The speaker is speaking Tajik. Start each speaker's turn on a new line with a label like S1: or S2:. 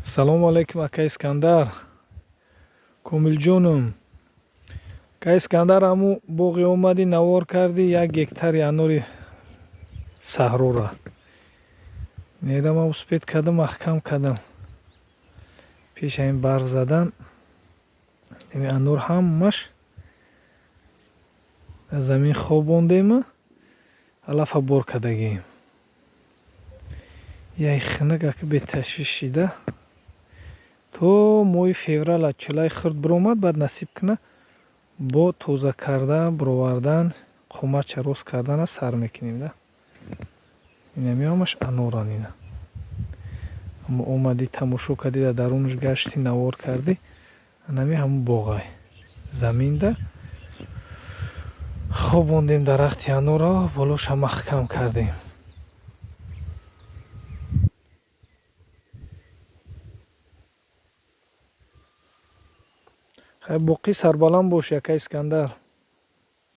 S1: Салому алайкум, ака Искандар. Комилҷонум. Ака Искандар, ҳаму боғи омадӣ, навор кардӣ, 1 гектари анори саҳрора. Нера ман успеть кардам, маҳкам кардам. Пеш ҳамин барф задан ин анор ҳамаш дар замин хобондема, алафа бор кардагием. Яй хунук ака, беташвиш шида то моҳи феврал аз чилаи хурд биромад, баъд насиб куна, бо тоза карда бировардан, қоматша рост кардана сар мекунем да. Инами ҳамаш аноран ина. Аммо омадӣ, тамошо кардӣ, дар дарунаш гаштӣ, навор кардӣ, анами ҳамун боғай. Заминда хобондем дарахти анорро, болоша маҳкам кардем. Хай, боқӣ сарбаланд бош, ака Искандар.